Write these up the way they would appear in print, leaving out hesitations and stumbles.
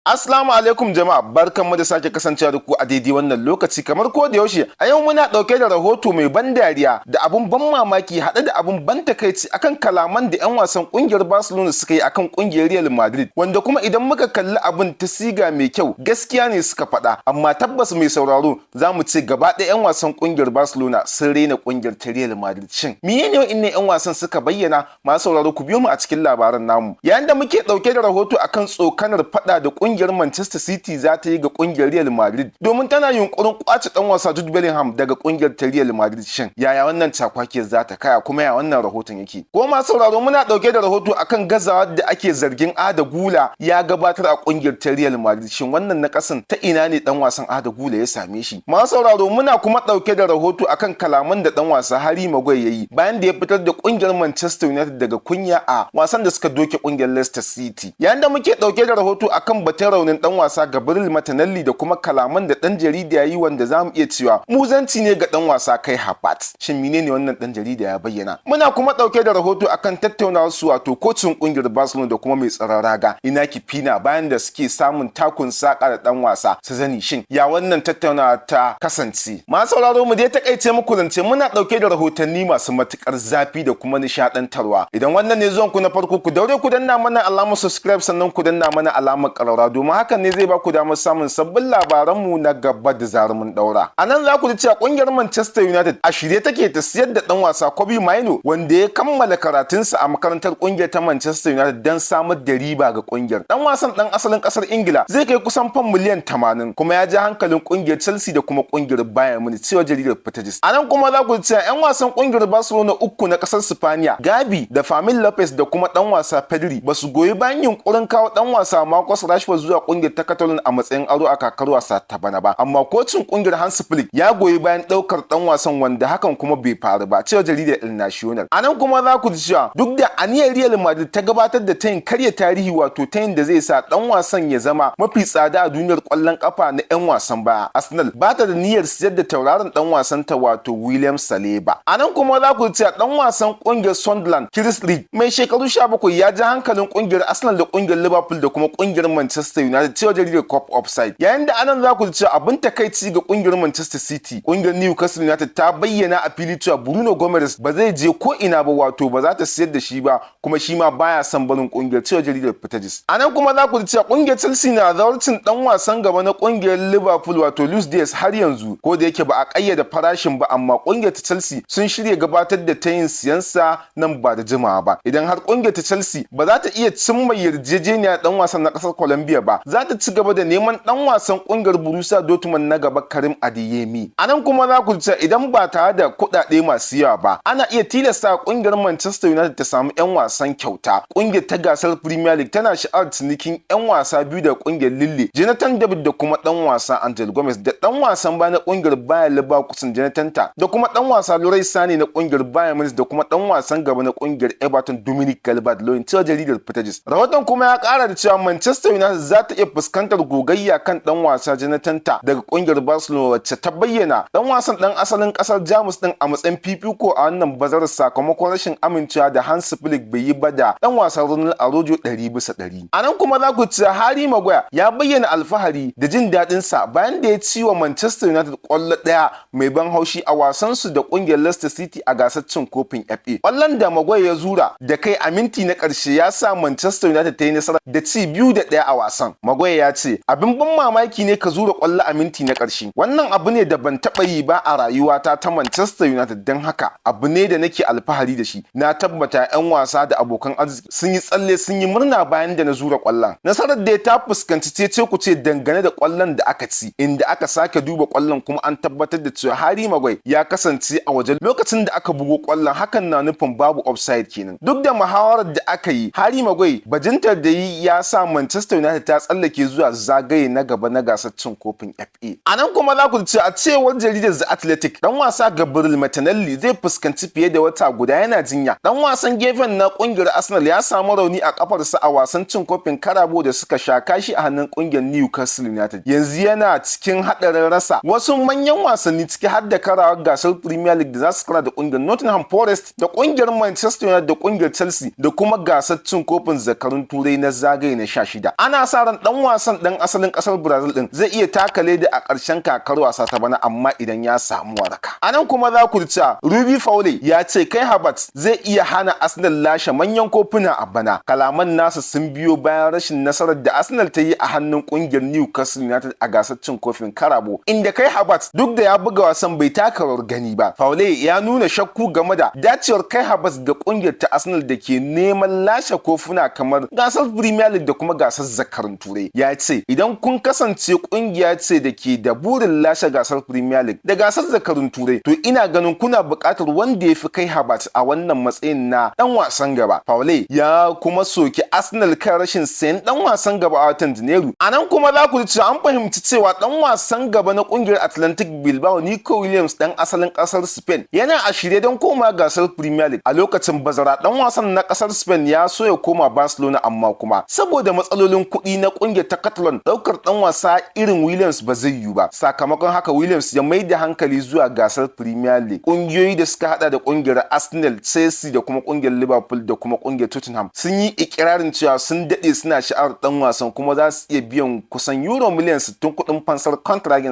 Assalamu alaikum jama'a, barkanmu da sake kasancewa da ku a daidai wannan lokaci. Kamar ko da yaushe, a yau muna ɗauke da rahoto mai ban dariya da abun ban mamaki haɗe da abun ban takaici akan kalaman da 'yan wasan ƙungiyar Barcelona suka yi akan ƙungiyar Real Madrid, wanda kuma idan muka kalli abun ta siga mai kyau, gaskiya ne suka faɗa. Amma tabbas, mai sauraro, za mu ce gaba ɗaya 'yan wasan ƙungiyar Barcelona sun rena ƙungiyar ta Real Madrid. Shin menene wa'innan 'yan wasan suka bayyana? Masu sauraro, ku biyo mu a cikin labaran namu, yayin da muke ɗauke da rahoto akan tsokanar faɗa da kungiyar Manchester City za ta yi ga kungiyar Real Madrid domin tana yunkurin kwace dan wasa Jude Bellingham daga kungiyar ta Real Madrid. Shin yaya wannan cakwake za ta kaya, kuma ya wannan rahoton yake? Ko masu sauraro, muna dauke da rahoto akan gazawa da ake zargin Arda Guler ya gabatar a kungiyar ta Real Madrid. Shin wannan na kasan ta ina ne dan wasan Arda Guler ya same shi? Masu sauraro, muna kuma dauke da rahoto akan kalaman da dan wasa Harry Maguire yayi bayan da ya fitar da kungiyar Manchester United daga kunya a wasan da suka doke kungiyar Leicester City, yayin da muke dauke da rahoto akan batun raunin dan wasa Gabriel Martinelli da kuma kalaman da dan jarida yayi, wanda zamu iya cewa muzanci ne ga dan wasa Kai Havertz. Shin menene wannan dan jarida ya bayyana? Muna kuma dauke da rahoto akan tattaunawar su, wato kocin kungiyar Barcelona da kuma mai tsaron raga Inaki Pina, bayan da suke samun takun saka da dan wasa Szczesny. Shin ya wannan tattaunawa ta kasance? Masu sauraro, mu dai takaice muku zance, muna dauke da rahotanni masu matukar zafi da kuma nishadantarwa. Idan wannan ne zuwan ku na farko, ku daure ku danna mana alamar subscribe, sannan ku danna mana alamar karara, domin hakan ne zai ba ku damar samun sabbin labaranmu na gaba da zarar mun daura. A nan za ku ji cewa kungiyar Manchester United a shirye take ta siyar da dan wasa Kobbie Mainoo, wanda ya kammala karatunsa a makarantar kungiyar ta Manchester United, don samar da riba ga kungiyar. Dan wasan dan asalin kasar Ingila zai kai kusan fam miliyan 80, kuma ya ja hankalin kungiyar Chelsea da kuma kungiyar Bayern Munich, cewa jaridar Fitajis. A nan kuma za ku ji cewa 'yan wasan kungiyar Barcelona uku na kasar Spaniya, Gavi da Fermin Lopez da kuma dan wasa Pedri, ba su goyi bayan yunkurin kawo dan wasa Marcus Rashford zuwa kungiyar ta Catalan a matsayin aro a kakar wasa ta bana ba. Amma kocin kungiyar Hans Flick ya goyi bayan daukar dan wasan, wanda hakan kuma bai faru ba, cewa jaridar El Nacional. A nan kuma za ku ji cewa duk da aniyar Real Madrid ta gabatar da tayin karya tarihi, wato tayin da zai sa dan wasan ya zama mafi tsada a duniyar kwallon kafa na 'yan wasan baya, Arsenal ba ta da niyyar siyar da tauraron dan wasan ta, wato William Saliba. A nan kuma za ku ji cewa dan wasan kungiyar Sunderland Chris Reed mai shekaru 17 ya ji hankalin kungiyar Arsenal da kungiyar Liverpool da kuma kungiyar Manchester United, cewa jaridar Cop Offside. Yayin da anan za ku ji cewa abin takaici ga kungiyar Manchester City, kungiyar Newcastle United ta bayyana a fili cewa Bruno Guimaraes ba zai je ko ina ba, wato ba za ta siyar da shi ba, kuma shi ma baya son barin kungiyar, cewa jaridar Fitajis. A nan kuma za ku ji cewa kungiyar Chelsea na zawarcin dan wasan gaba na kungiyar Liverpool, wato Luis Diaz, har yanzu, ko da yake ba a kayyade farashin ba, amma kungiyar ta Chelsea sun shirya gabatar da tayin siyansa nan ba da jimawa ba. Idan har kungiyar ta Chelsea ba za ta iya cimma yarjejeniya dan wasan na kasar Colombia ba, za ta ci gaba da neman dan wasan kungiyar Borussia Dortmund na gaba Karim Adeyemi. A nan kuma za ku ji idan ba tare da kuɗaɗe masu yawa ba, ana iya tilasta kungiyar Manchester United ta samu 'yan wasan kyauta. Kungiyar ta gasar Premier League tana sha'awar cinikin 'yan wasa biyu da kungiyar Lille, Jonathan David da kuma dan wasa Angel Gomes, da dan wasan ba na kungiyar Bayer Leverkusen Jonathan Tah, da kuma dan wasa Leroy Sane na kungiyar Bayern Munich, da kuma dan wasan gaba na kungiyar Everton Dominic Calvert-Lewin, cewa jaridar Fitajis. Rahoton kuma ya kara da cewa Manchester United za ta iya fuskantar gogayya kan dan wasa Jonathan Tah daga kungiyar Barcelona, wacce ta bayyana dan wasan dan asalin kasar Jamus din a matsayin fifiko a wannan bazarar, sakamakon rashin amincewa da Hans Flick bai yi ba da dan wasan Ronald Araujo 100%. A nan kuma za ku ci Harry Maguire ya bayyana alfahari da jin daɗin sa bayan da ya ci wa Manchester United kwallo ɗaya mai ban haushi a wasan su da kungiyar Leicester City a gasar cin kofin FA. Kwallon da Maguire ya zura da kai a minti na ƙarshe ya sa Manchester United ta yi nasara da ci 2-1 a wasan. Maguire ya ce, "Abin ban mamaki ne ka zura kwallo a minti na ƙarshe. Wannan abu ne da ban taɓa yi ba a rayuwata ta Manchester United, don haka abu ne da nake alfahari da shi. Na tabbata 'yan wasa da abokan arziki sun yi tsalle, sun yi murna bayan da na zura kwallon." Nasarar da ta fuskanci cece kuce dangane da kwallon da aka ci, inda aka sake duba kwallon kuma an tabbatar da cewa Harry Maguire ya kasance a waje lokacin da aka bugo kwallon, hakan na nufin babu offside kenan. Duk da muhawarar da aka yi, Harry Maguire bajintar da yi ya sa Manchester United ta tsallake zuwa zagaye na gaba na gasar cin kofin FA. A nan kuma za ku ce a cewar jaridar The Athletic, dan wasa Gabriel Martinelli zai fuskanci fiye da wata guda yana jinya. Dan wasan gefen na kungiyar Arsenal ya samu rauni a kafarsa a wasan cin kofin Carabao da suka sha kashi a hannun kungiyar Newcastle United. Yanzu yana cikin hadarin rasa wasu manyan wasanni, ciki har da karawar gasar Premier League da za su kara da kungiyar Nottingham Forest da kungiyar Manchester United da kungiyar Chelsea, da kuma gasar cin kofin zakarun Turai na zagaye na 16. Ana sa sa ran dan wasan dan asalin kasar Brazil din zai iya taka leda a ƙarshen kakar wasa ta bana, amma idan ya samu waraka. A nan kuma za ku cewa Robbie Fowler ya ce Kai Havertz zai iya hana Arsenal lashe manyan kofuna a bana. Kalaman nasa sun biyo bayan rashin nasarar da Arsenal ta yi a hannun kungiyar Newcastle United a gasar cin kofin Carabao, inda Kai Havertz, duk da ya buga wasan, bai taka rawar gani ba. Fowler ya nuna shakku game da dacewar Kai Havertz ga kungiyar ta Arsenal da ke neman lashe kofuna kamar gasar Premier League da kuma gasar zakarun Turai. Ya ce, "Idan kun kasance kungiya ce da ke da burin lashe gasar Premier League da gasar zakarun Turai, to ina ganin kuna buƙatar wanda ya fi Kai Havertz a wannan matsayin na dan wasan gaba." Fowler ya kuma soki Arsenal kan rashin sayan dan wasan gaba a watan Janairu. A nan kuma za ku ji cewa an fahimci cewa dan wasan gaba na kungiyar Athletic Bilbao, Nico Williams, dan asalin kasar Spain, yana a shirye don koma gasar Premier League a lokacin bazara. Dan wasan na kasar Spain ya so ya koma Barcelona, amma kuma saboda matsalolin kuɗi na kungiyar ta Catalan, daukar dan wasa irin Williams ba zai yiwu ba. Sakamakon haka, Williams ya mai da hankali zuwa gasar Premier League. Kungiyoyi da suka hada da kungiyar Arsenal, Chelsea da kuma kungiyar Liverpool da kuma kungiyar Tottenham sun yi ikirarin cewa sun dade suna sha'awar dan wasan, kuma za su iya biyan kusan euro miliyan 60 kuɗin fansar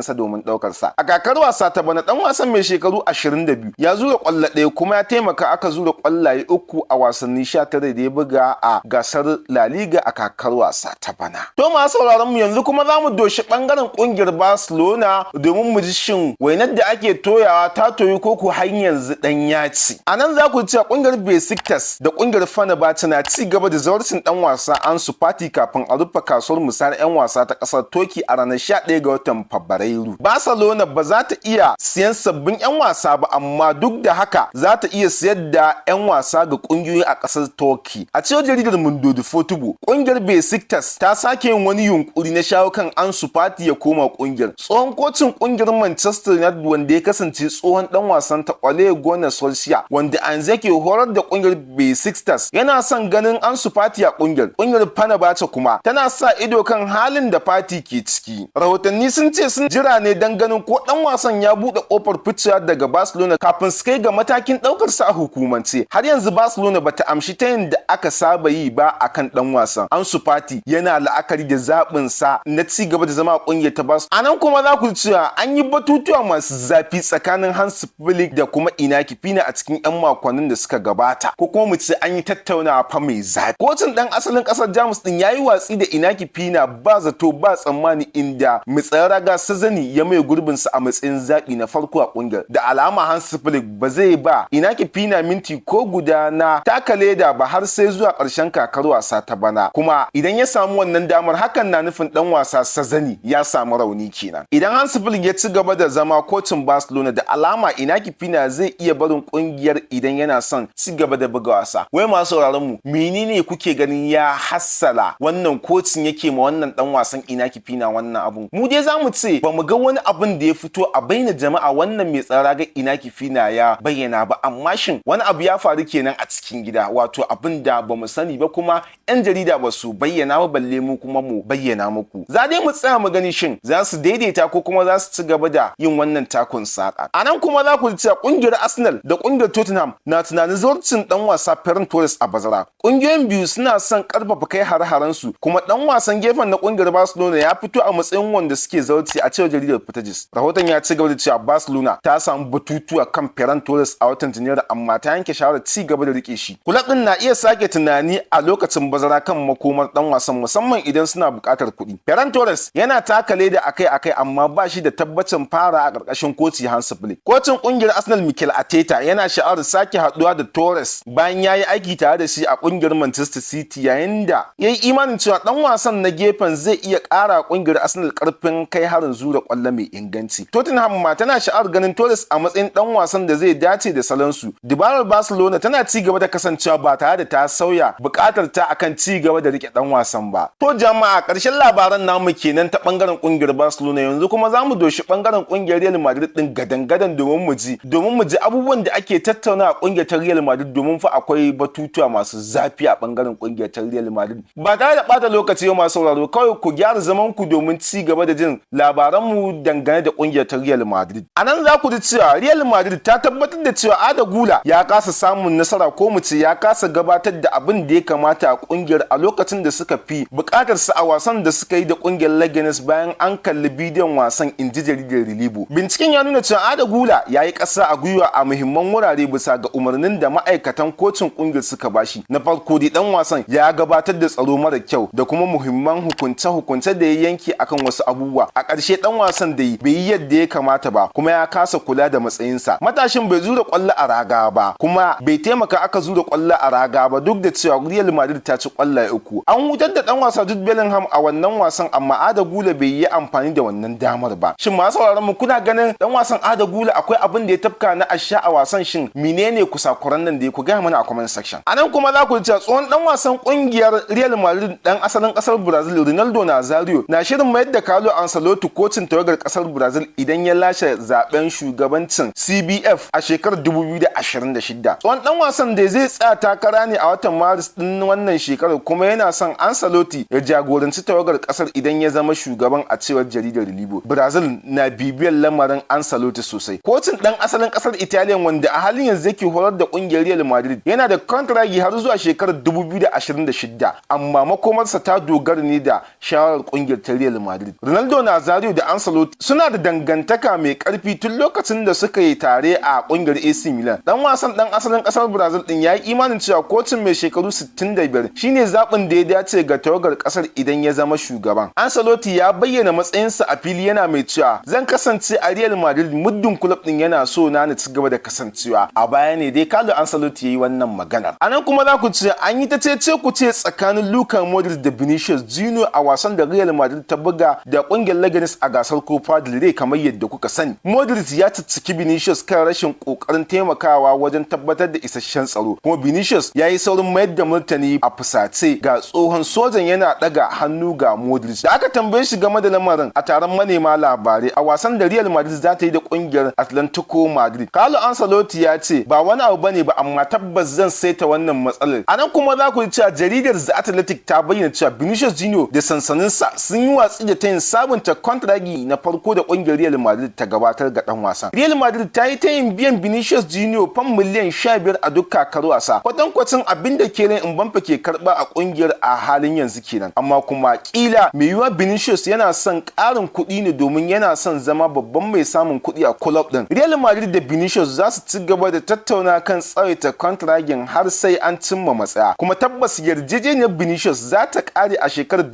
sa domin ɗaukar sa. A kakar wasa ta bana, dan wasan mai shekaru 22 ya zura kwallo ɗaya kuma ya taimaka aka zura kwallaye uku a wasanni 19 da ya buga a gasar La Liga a kakar wasa ta bana. To, masu sauraron mu, yanzu kuma za mu doshi bangaren kungiyar Barcelona domin mu ji shin wainar da ake toyawa ta toyi ko ku har yanzu ɗanya ce. A nan za ku ce kungiyar Besiktas da kungiyar Fenerbahce na ci gaba da zawarcin dan wasa Ansu Fati kafin a rufe kasuwar musayar 'yan wasa ta kasar Turkey a ranar 11 ga watan Fabrairu. Barcelona ba za ta iya siyan sabbin 'yan wasa ba, amma duk da haka za ta iya siyar da 'yan wasa ga kungiyoyi a kasar Turkey. A cewar jaridar Mundo Deportivo, kungiyar Besiktas ta sake yin wani yunkuri na shawo kan Ansu Fati ya koma kungiyar. Tsohon kocin kungiyar Manchester United, wanda ya kasance tsohon dan wasan ta, Ole Gunnar Solskjaer, wanda a yanzu yake horar da kungiyar Besiktas, yana son ganin Ansu Fati a kungiyar. Kungiyar Fenerbahce kuma tana sa ido kan halin da Fati ke ciki. Rahotanni sun ce sun jira ne dan ganin ko dan wasan ya bude kofar ficewa daga Barcelona kafin su kai ga matakin daukar sa a hukumance. Har yanzu Barcelona bata amshi tayin da aka saba yi ba akan dan wasan. Ansu Fati yana la'akari da zaɓin sa na ci gaba da zama a kungiyar ta Barcelona. Anan kuma za ku cewa an yi batutuwa masu zafi tsakanin Hans Flick da kuma Inaki Pina a cikin 'yan makonnin da suka gabata, ko kuma mu ce an yi tattaunawa fa mai zafi. Kocin dan asalin kasar Jamus din yayi watsi da Inaki Pina ba zato ba tsammani, inda mai tsaron raga Szczesny ya mai gurbin sa a matsayin zaɓi na farko a kungiyar. Da alama Hans Flick ba zai ba Inaki Pina minti ko guda na taka leda ba har sai zuwa ƙarshen kakar wasa ta bana. Kuma idan ya samu wannan damar, hakan na nufin dan wasa Szczesny ya samu rauni kenan. Idan Hans Flick ya ci gaba da zama kocin Barcelona, da alama Inaki Pina zai iya barin kungiyar idan yana son ci gaba da buga wasa. Wai masu sauraron mu, menene kuke ganin ya hassala wannan kocin yake ma wannan dan wasan Inaki Pina wannan abun? Mu dai zamu ce ba mu ga wani abun da ya fito a baina jama'a wannan mai tsaron raga Inaki Pina ya bayyana ba, amma shin wani abu ya faru kenan a cikin gida, wato abin da ba mu sani ba kuma 'yan jarida ba su bayyana ba, balle mu kuma mu bayyana muku. Za dai mu tsaya mu gani shin za su daidaita ko kuma za su ci gaba da yin wannan takun saka. A nan kuma za ku ji cewa kungiyar Arsenal da kungiyar Tottenham na tunanin zawarcin dan wasa Ferran Torres a bazara. Kungiyoyin biyu suna son karfafa kai hare-haren su, kuma dan wasan gefen na kungiyar Barcelona ya fito a matsayin wanda suke zawarci, a cewar jaridar Fichajes. Rahoton ya ci gaba da cewa Barcelona ta samu batutuwa kan Ferran Torres a watan Janairu, amma ta yanke shawarar ci gaba da rike shi. Kulab din na iya sake tunani a lokacin bazara kan makomar dan wasan, musamman idan suna buƙatar kuɗi. Ferran Torres yana taka leda akai-akai, amma ba shi da tabbacin fara a ƙarƙashin koci Hansi Flick. Kocin ƙungiyar Arsenal, Mikel Arteta, yana sha'awar sake haɗuwa da Torres bayan ya yi aiki tare da shi a ƙungiyar Manchester City, yayin da ya yi imanin cewa ɗan wasan na gefen zai iya ƙara ƙungiyar Arsenal ƙarfin kai harin zura ƙwallo mai inganci. Tottenham ma tana sha'awar ganin Torres a matsayin ɗan wasan da zai dace da salonsu. Dabarar Barcelona tana ci gaba da kasancewa ba tare da ta sauya buƙatar ta akan ci gaba da rike ɗan wasan ba. To jama'a, ƙarshen labaran namu kenan ta ɓangaren ƙungiyar Barcelona. Yanzu kuma za mu doshi ɓangaren ƙungiyar Real Madrid ɗin gadan-gadan domin mu ji abubuwan da ake tattauna a ƙungiyar ta Real Madrid, domin fa akwai batutuwa masu zafi a ɓangaren ƙungiyar ta Real Madrid. Ba tare da ɓata lokaci ba, masu sauraro, kawai ku gyara zaman ku domin ci gaba da jin labaranmu dangane da ƙungiyar ta Real Madrid. A nan za ku ji cewa Real Madrid ta tabbatar da cewa Arda Guler ya kasa samun nasara, ko mu ce ya kasa gabatar da abin da ya kamata a ƙungiyar a lokacin da suka fi buƙatar Bukatarsa a wasan da suka yi da kungiyar Leganes bayan an kalli bidiyon wasan, inji jaridar Relevo. Binciken ya nuna cewa Arda Guler ya yi ƙasa a gwiwa a muhimman wurare bisa ga umarnin da ma'aikatan kocin kungiyar suka bashi. Na farko dai, dan wasan ya gabatar da tsaro mara kyau da kuma muhimman hukunce-hukunce da ya yanke akan wasu abubuwa. A ƙarshe, dan wasan da bai yi yadda ya kamata ba kuma ya kasa kula da matsayinsa. Matashin bai zura kwallo a raga ba kuma bai taimaka aka zura kwallo a raga ba, duk da cewa Real Madrid ta ci kwallaye uku. An hutar da dan wasa Jude Bellingham a wannan wasan, amma Arda Guler bai yi amfani da wannan damar ba. Shin masu sauraron mu, kuna ganin dan wasan Arda Guler akwai abin da ya tafka na asha a wasan? Shin menene kusakuran nan da ya ku gaya mana a comment section? A nan kuma za ku ji cewa tsohon dan wasan kungiyar Real Madrid, dan asalin kasar Brazil Ronaldo Nazario, na shirin mayar da Carlo Ancelotti kocin tawagar kasar Brazil idan ya lashe zaben shugabancin CBF a shekarar 2026. Tsohon dan wasan da zai tsaya takara ne a watan Maris din wannan shekarar, kuma yana son Ancelotti ya jagoranci tawagar kasar idan ya zama shugaban, a cewar jaridar Relevo. Brazil na bibiyar lamarin Ancelotti sosai. Kocin dan asalin kasar Italian, wanda a halin yanzu yake horar da kungiyar Real Madrid, yana da kontragi har zuwa shekarar 2026, amma makomarsa ta dogara ne da shawarar kungiyar ta Real Madrid. Ronaldo Nazario da Ancelotti suna da dangantaka mai karfi tun lokacin da suka yi tare a kungiyar AC Milan. Dan wasan dan asalin kasar Brazil din ya yi imanin cewa kocin mai shekaru 65 shine zaɓin da ya dace ga tawagar kasar idan ya zama shugaban. Ancelotti ya bayyana matsayinsa a fili, yana mai cewa, "Zan kasance a Real Madrid muddin club din yana so na ci gaba da kasancewa." A baya ne dai Carlo Ancelotti ya yi wannan maganar. A nan kuma za ku ce an yi ta cece ku ce tsakanin Luka Modric da Vinicius Junior a wasan da Real Madrid ta buga da kungiyar Leganes a gasar Copa del Rey. Kamar yadda kuka sani, Modric ya cicciki Vinicius kan rashin kokarin taimakawa wajen tabbatar da isasshen tsaro, kuma Vinicius ya yi saurin mayar da martani a fusace. Ga tsohon sojan yana daga hannu ga Modric da aka tambaye shi game da lamarin a taron manema labarai a wasan da Real Madrid za ta yi da kungiyar Atlantico Madrid. Carlo Ancelotti ya ce, "Ba wani abu bane ba, amma tabbas zan saita wannan matsalar." A nan kuma za ku ji cewa jaridar The Athletic ta bayyana cewa Vinicius Junior da sansaninsa sun yi watsi da tayin sabunta kwantiragi na farko da kungiyar Real Madrid ta gabatar ga dan wasan. Real Madrid ta yi tayin biyan Vinicius Junior fam miliyan 15 a duk kakar wasa, kwatankwacin abin da Kylian Mbappe ke karba a kungiyar a halin yanzu kenan. Amma kuma kila mai yiwuwa Vinicius yana son ƙarin kuɗi ne domin yana son zama babban mai samun kuɗi a club din. Real Madrid da Vinicius za su ci gaba da tattauna kan tsawaita kwantiragin har sai an cimma matsaya. Kuma tabbas yarjejeniyar Vinicius za ta ƙare a shekarar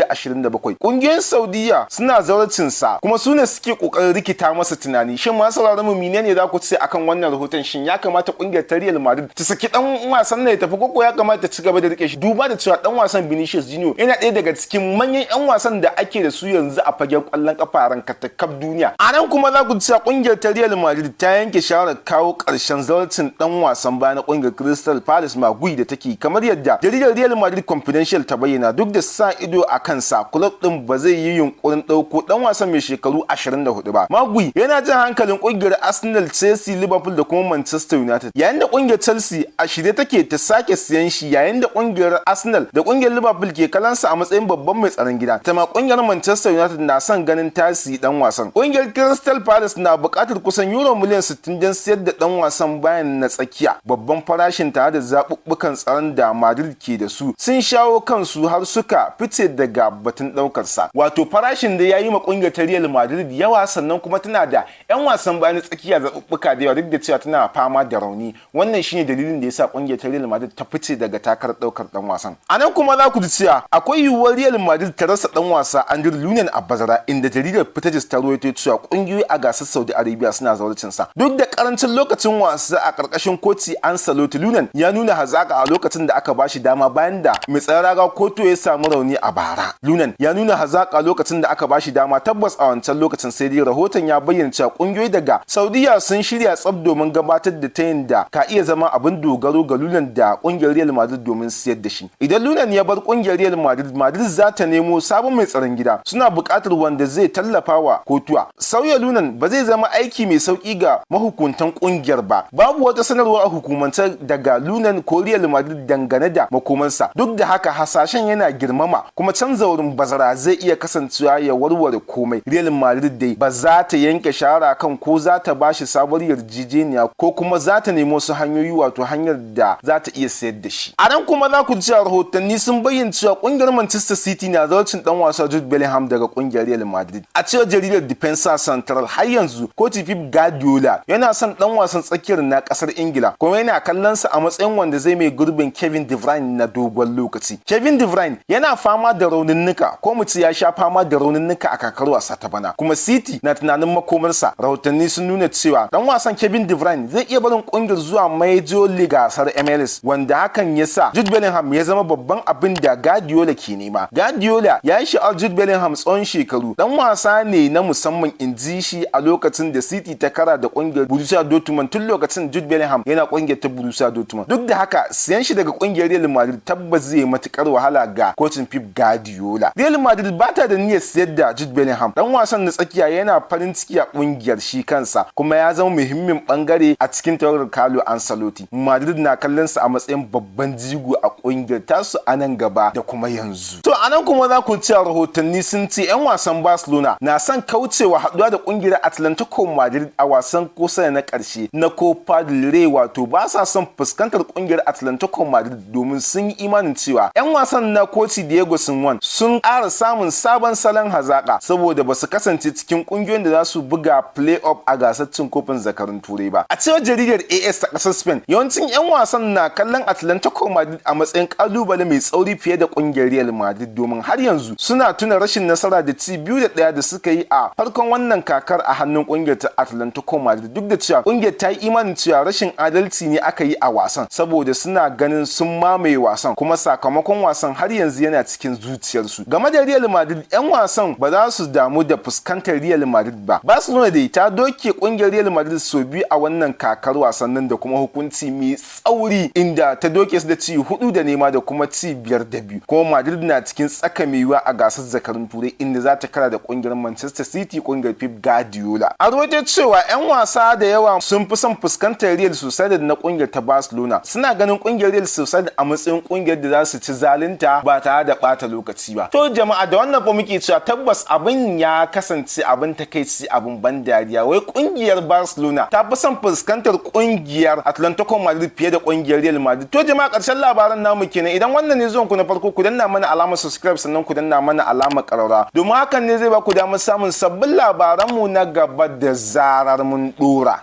2027. Ƙungiyoyin Saudiya suna zawarcin sa kuma su ne suke ƙoƙarin rikita masa tunani. Shin masu sauraron mu, menene za ku ce akan wannan rahoton? Shin ya kamata ƙungiyar ta Real Madrid ta saki dan wasan na ya tafi, koko ya kamata ta ci gaba da rike shi, duba da cewa dan wasan Vinicius Junior yana ɗaya daga cikin manyan 'yan wasan da ake da su yanzu a fagen ƙwallon kafa rankatakaf duniya? A nan kuma za ku cewa ƙungiyar ta Real Madrid ta yanke shawarar kawo ƙarshen zawarcin dan wasan baya na ƙungiyar Crystal Palace Magui da take, kamar yadda jaridar Real Madrid Confidential ta bayyana. Duk da sa ido a kansa, club din ba zai yi yunkurin ɗauko dan wasan mai shekaru 24 ba. Magui yana jan hankalin ƙungiyar Arsenal, Chelsea, Liverpool da kuma Manchester United, yayin da ƙungiyar Chelsea a shirye take ta sake siyan shi, yayin da ƙungiyar Arsenal da ƙungiyar Liverpool ke kallonsa a matsayin babban mai tsaron gida. Ta ma ƙungiyar Manchester United na son ganin ta siyi dan wasan. Ƙungiyar Crystal Palace na buƙatar kusan euro miliyan 60 don siyar da dan wasan bayan na tsakiya. Babban farashin tare da zaɓuɓɓukan tsaron da Madrid ke da su sun shawo kansu har suka fice daga batun ɗaukar sa. Wato farashin da ya yi ma ƙungiyar ta Real Madrid yawa, sannan kuma tana da 'yan wasan bayan tsakiya zaɓuɓɓuka da yawa, duk da cewa tana fama da rauni. Wannan shine dalilin da yasa ƙungiyar ta Real Madrid ta fice daga takarar ɗaukar ɗan wasan. A nan kuma za ku ji cewa akwai yiwuwar Real Madrid ta rasa ɗan wasa Andriy Lunin a bazara, inda jaridar Fichajes ta rawaito cewa ƙungiyoyi a gasar Saudi Arabia suna zawarcin sa. Duk da karancin lokacin wasa a ƙarƙashin koci Ancelotti, Lunin ya nuna hazaka a lokacin da aka bashi dama bayan da mai tsaron raga Courtois ya samu rauni a bara. Lunin ya nuna hazaka lokacin da aka bashi dama tabbas a wancan lokacin, sai dai rahoton ya bayyana cewa ƙungiyoyi daga Saudiya sun shirya tsab domin gabatar da tayin da ka iya zama abin dogaro ga Lunin da ƙungiyar Real Madrid domin siyar da shi. Idan Lunin ya bar ƙungiyar Real Madrid, Madrid za ta nemo sabon mai tsaron gida. Suna buƙatar wanda zai tallafa wa Courtois. Sauya Lunin ba zai zama aiki mai sauki ga mahukuntan ƙungiyar ba. Babu wata sanarwa a hukumance daga Lunin ko Real Madrid dangane da makomansa. Duk da haka, hasashen yana girmama kuma canza wurin bazara zai iya kasancewa ya warware komai. Real Madrid dai ba za ta yanke shawara kan ko za ta bashi sabuwar yarjejeniya ko kuma za ta nemo wasu hanyoyi, wato hanyar da za ta iya sayar da shi. A nan kuma za ku ji cewa rahotanni sun bayyana cewa Kungiyar Manchester City na zawarcin dan wasa Jude Bellingham daga kungiyar Real Madrid. A cewar jaridar Defensa Central, har yanzu koci Pep Guardiola yana son dan wasan tsakiyar na kasar Ingila, kuma yana kallon sa a matsayin wanda zai maye gurbin Kevin De Bruyne na dogon lokaci. Kevin De Bruyne yana fama da rauninnika, ko mu ce ya sha fama da rauninnika a kakar wasa ta bana, kuma City na tunanin makomarsa. Rahotanni sun nuna cewa dan wasan Kevin De Bruyne zai iya barin kungiyar zuwa Major League gasar MLS, wanda hakan ya sa Jude Bellingham ya zama babban abin da Guardiola ke nema. Guardiola ya yi sha'awar Jude Bellingham tsawon shekaru. Dan wasa ne na musamman, in ji shi a lokacin da City ta kara da kungiyar Borussia Dortmund. Tun lokacin Jude Bellingham yana kungiyar ta Borussia Dortmund. Duk da haka, siyan shi daga kungiyar Real Madrid tabbas zai yi matukar wahala ga kocin Pep Guardiola. Real Madrid ba ta da niyyar siyar da Jude Bellingham. Dan wasan na tsakiya yana farin ciki a kungiyar shi kansa, kuma ya zama muhimmin bangare a cikin tawagar Carlo Ancelotti. Madrid na kallon sa a matsayin babban jigo a kungiyar tasu a nan gaba da kuma yanzu. To, anan kuma za ku ci rahotanni sun ce 'yan wasan Barcelona na son kaucewa haduwa da kungiyar Atlantico Madrid a wasan kusa na karshe na Copa del Rey, wato ba sa son fuskantar kungiyar Atlantico Madrid, domin sun yi imanin cewa 'yan wasan na koci Diego Simeone sun ƙara samun sabon salon hazaka, saboda ba su kasance cikin kungiyoyin da za su buga play-off a gasar cin kofin zakarun Turai ba. A cewar jaridar AS ta ƙasar Spain, yawancin 'yan wasan na kallon Atlantico Madrid a matsayin kalubale mai tsauri fiye da kungiyar Real Madrid, domin har yanzu suna tuna rashin nasara da ci 2-1 da suka yi a farkon wannan kakar a hannun kungiyar ta Atlantico Madrid, duk da cewa kungiyar ta yi imanin cewa rashin adalci ne aka yi a wasan, saboda suna ganin sun mamaye wasan, kuma sakamakon wasan har yanzu yana cikin zuciyarsu. Game da Real Madrid, 'yan wasan ba za su damu da fuskantar Real Madrid ba. Barcelona dai ta doke kungiyar Real Madrid sau biyu a wannan kakar wasannin da kuma hukunci mai tsauri, inda ta doke su da ci 4-0 da kuma ci 5-2. Kuma Madrid na cikin tsaka mai yiwuwa a gasar zakarun Turai, inda za ta kara da kungiyar Manchester City, kungiyar Pep Guardiola. A rawaito cewa 'yan wasa da yawa sun fi son fuskantar Real Sociedad na kungiyar ta Barcelona. Suna ganin kungiyar Real Sociedad a matsayin kungiyar da za su ci zalunta ba tare da bata lokaci ba. To jama'a, da wannan fa muke cewa tabbas abin ya kasance abin takaici, abin ban dariya, wai kungiyar Barcelona ta fi son fuskantar kungiyar Atlantico Madrid fiye da kungiyar Real Madrid. To jama'a, karshen labaran namu kenan. Idan wannan ne zuwan ku na farko, ku danna mana alamar subscribe, sannan ku danna mana alamar karara, domin hakan ne zai ba ku damar samun sabbin labaranmu na gaba da zarar mun dora.